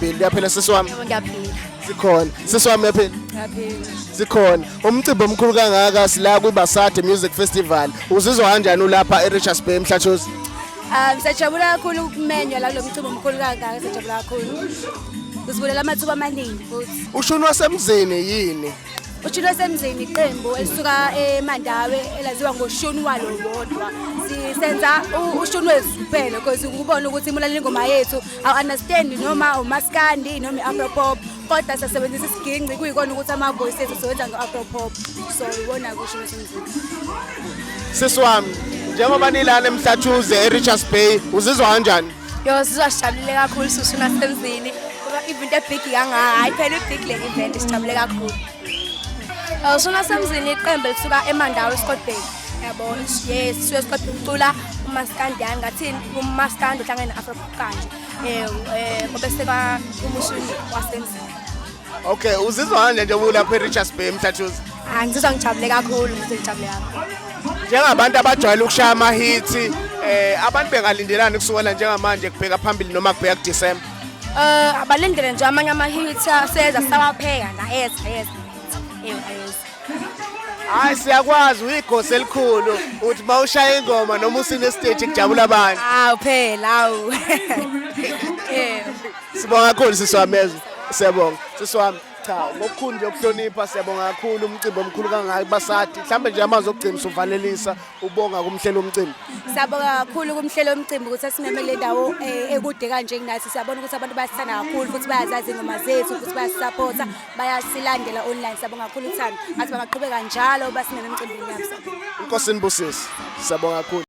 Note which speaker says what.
Speaker 1: Siyaphila, uyaphila sisi wami?
Speaker 2: Yebo, ngiyaphila.
Speaker 1: Sikhona. Sisi wami, uyaphila?
Speaker 2: Ngiyaphila.
Speaker 1: Sikhona. Umcimbi omkhulu kangaka sila kwiBasadi Music Festival. Uzizwa kanjani ulapha eRichards Bay eMhlathuze?
Speaker 2: Siyajabula kakhulu ukumenywa la kulo mcimbi omkhulu kangaka, siyajabula kakhulu. Usivulela amathuba amaningi futhi.
Speaker 1: Ushuni wasemzini yini?
Speaker 2: Ushuni wasemzini iqembu elisuka eMandawe elaziwa ngoshuni walo wodwa. Sisenza ushuni wethu kuphela because ukubona ukuthi imulalela ingoma yethu awu-understand noma umaskandi noma i-afro pop, kodwa siyasebenzisa isiginci kuyikona ukuthi ama-voice ethu siwenza nge-afro pop, so iwona ushuni wasemzini.
Speaker 1: Sisi wami, njengoba nilana eMhlathuze eRichards Bay, uzizwa kanjani?
Speaker 3: Yo, sizwa sijabulile kakhulu sushuni wasemzini. Ngoba event ebig kangaka, hayi phela ibig le event, sijabule kakhulu. Ushuni wasemzini iqembu elisuka eMandawe eScottsville. Yabo, yes, sisuke eScottsville ucula umaskandiyani ngathini, umaskandi uhlangene ne-afro pop kanje. Ngoba seka umushuni wasemzini.
Speaker 1: Okay, uzizwa kanjani njengoba ulapha eRichards Bay eMhlathuze?
Speaker 3: Ah, ngizizwa ngijabule kakhulu, ngizizwa ngijabule kakhulu.
Speaker 1: Njengabantu abajwayele ukushaya ama-hits, abantu bengalindelani kusukela njengamanje kubheka phambili noma kubheka kuDecember?
Speaker 3: Abalindele nje amanye ama-hits seza sawapheka la, eza eza. Eyo, eza.
Speaker 1: Hayi, siyakwazi, uyigosi elikhulu, uthi mawushaya ingoma noma usine stage kujabula abantu.
Speaker 3: Awu phela, awu.
Speaker 1: Sibonga kakhulu sisi wami, ezwe. Siyabonga. Sisi wami, cha, ngokukhulu nje ukuhlonipha, siyabonga kakhulu umcimbi omkhulu kangaka Basadi. Mhlambe nje amazwi okugcina usuvalelisa ubonga kumhlelo womcimbi.
Speaker 2: Siyabonga kakhulu kumhlelo womcimbi ukuthi asimeme kule ndawo ekude kanje kunathi. Siyabona ukuthi abantu bayasithanda kakhulu futhi bayazazi ingoma zethu futhi bayasisapotha, bayasilandela online. Siyabonga kakhulu uthando. Ngathi bangaqhubeka njalo basimeme emcimbini yabo.
Speaker 1: Inkosi inibusise. Siyabonga kakhulu.